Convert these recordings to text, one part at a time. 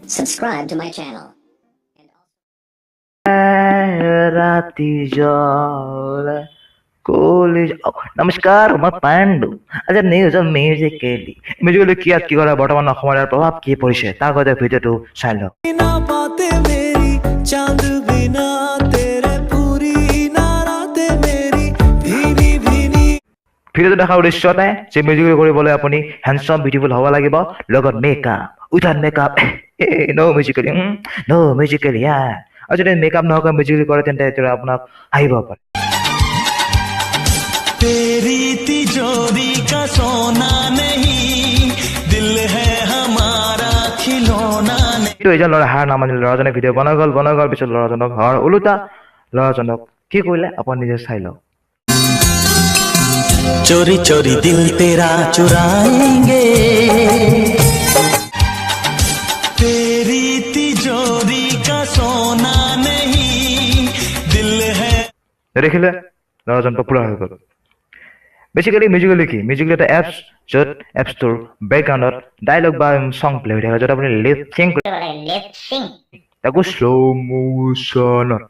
Subscribe to my channel. ৰাতি জলে কলি। নমস্কাৰ, মই পাণ্ডু। আজি নিউজ মিউজিকেলি। মিউজিকেলি কি কি কৰে, বৰ্তমান অসমৰ ইয়াৰ প্ৰভাৱ কি পৰিছে, তাৰ আগতে ভিডিঅ'টো চাই লওক। ना बातें मेरी चांद बिना तेरे, पूरी ना रातें मेरी भीनी भीनी। ভিডিঅ'টো দেখাৰ উদ্দেশ্য এটাই যে মিউজিকেলি কৰিবলৈ আপুনি হেণ্ডচাম, বিউটিফুল হ'ব লাগিব, লগত মেকআপ। উইথাউট মেকআপ ন' মিউজিকেলি, ন' মিউজিকেলি। আৰু যদি মেকআপ নোহোৱাকৈ মিউজিকেলি কৰে, তেন্তে এইটো আপোনাক হাঁহিব পাৰে। तेरी तिजोरी का सोना नहीं, दिल है हमारा खिलौना नहीं। কিন্তু এজন ল'ৰা হাৰ নামানিলে। ল'ৰাজনে ভিডিঅ' বনাই গ'ল, বনাই গ'ল। পিছত ল'ৰাজনক হাৰ ওলোটা ল'ৰাজনক কি কৰিলে, আপুনি নিজে চাই লওক। चोरी चोरी दिल तेरा चुराएंगे, तेरी तिजोरी का सोना नहीं, दिल है। দেখিলে, ল'ৰাজন পপুলাৰ হৈ গ'ল। বেচিকেলি মিউজিকেলি কি? মিউজিকেলি এটা এপছ, য'ত এপছটোৰ বেকগ্ৰাউণ্ডত ডাইলগ বা চং প্লে হৈ থাকে, য'ত আপুনি লিপ চিং Lip sync. তাকো শ্ল' মোশ্যনত,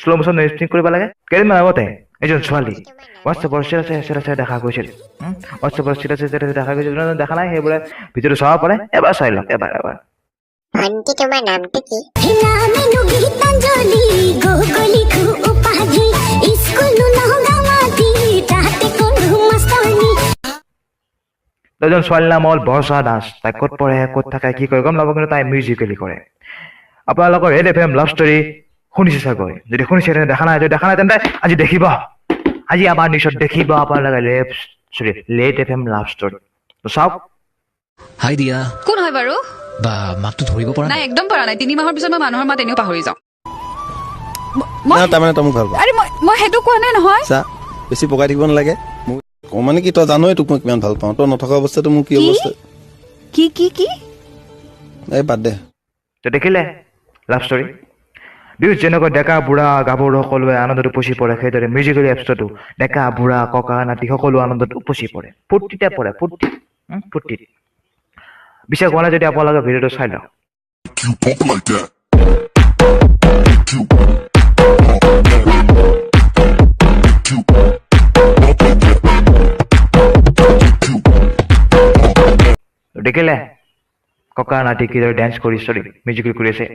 শ্ল' মোশ্যন লিপ চিং কৰিব লাগে। কেইদিনমান আগতে এজন ছোৱালী হোৱাটছএপৰ ষ্টেটাছে ষ্টেটাছে দেখা গৈছিল। হোৱাটছএপৰ ষ্টেটাছে ষ্টেটাছে দেখা গৈছিল। যোনে দেখা নাই, সেইবোৰে ভিডিঅ'টো চাব পাৰে। এবাৰ চাই লওক, এবাৰ এবাৰ। ভন্টি, তোমাৰ নামটো কি? নামেনো গীতাঞ্জলি গুগলি উপাধি, স্কুল নগাঁৱাতি, তাতে কোনো মাষ্টৰণী। এজন ছোৱালীৰ নাম হ'ল বৰ্ষা দাস। তাই ক'ত পঢ়ে, ক'ত থাকে, কি কৰে গম নাপাব, কিন্তু তাই মিউজিকেলি কৰে। আপোনালোকৰ Red F M love story শুনিছে চাগৈ। যদি শুনিছে তেন্তে দেখা নাই, যদি দেখা নাই তেন্তে আজি দেখিব। আজি আমাৰ নিউজত দেখিব আপোনালোকে ৰেপ চৰি red F M love story. চাওক। হাই দিয়া। কোন হয় বাৰু? বা, মাতটো ধৰিব পৰা নাই? নাই। একদম পৰা নাই। 3 মাহৰ পিছত মই মানুহৰ মাত এনেও পাহৰি যাওঁ। না, তাৰমানে তই মোক ভাল পাওঁ? আৰে, মই সেইটো কোৱা নাই নহয়। চা, বেছি পকাই থাকিব নালাগে মোক। কওঁ মানে কি, তই জানই তোক মই কিমান ভাল পাওঁ। তই নথকা অৱস্থাটো মোৰ কি কি? অৱস্থা। কি কি কি? এই বাদ দে। তো দেখিলে লাভ ষ্টৰী। বিহুত যেনেকৈ ডেকা, বুঢ়া, গাভৰু সকলোৱে আনন্দত উপচি পৰে, সেইদৰে মিউজিকেলি এপছটো ডেকা, বুঢ়া, ককা, নাতি সকলো আনন্দত উপচি পৰে, ফূৰ্তিতে পৰে, ফূৰ্তি ফূৰ্তিত। বিশ্বাস হোৱা নাই যদি আপোনালোকে ভিডিঅ'টো চাই লওক। You pump like that. You you pump like that. You দেখিলে ককা নাতি কিদৰে ডেন্স কৰি, চৰি, মিউজিকেল কৰি আছে।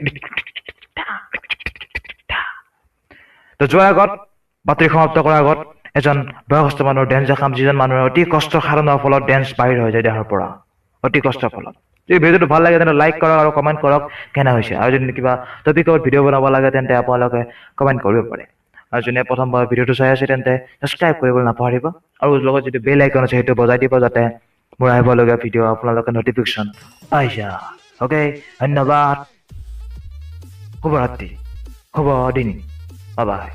তো যোৱাৰ আগত, বাতৰি সমাপ্ত কৰাৰ আগত এজন বয়সস্থ মানুহৰ ডেন্স দেখাম, যিজন মানুহে অতি কষ্ট সাধনাৰ ফলত ডেন্স বাহিৰ হৈ যায় দেহৰ পৰা, অতি কষ্টৰ ফলত। যদি ভিডিঅ'টো ভাল লাগে তেন্তে লাইক কৰক আৰু কমেণ্ট কৰক কেনে হৈছে। আৰু যদি কিবা টপিকত ভিডিঅ' বনাব লাগে, তেন্তে আপোনালোকে কমেণ্ট কৰিব পাৰে। আৰু যোনে প্ৰথমবাৰ ভিডিঅ'টো চাই আছে, তেন্তে ছাবস্ক্ৰাইব কৰিবলৈ নাপাহৰিব আৰু লগত যিটো বেল আইকন আছে, সেইটো বজাই দিব, যাতে মোৰ আহিবলগীয়া ভিডিঅ' আপোনালোকে নটিফিকেশ্যন পাই যায়। অ'কে, ধন্যবাদ। শুভৰাত্ৰি, শুভ দিন, বাই।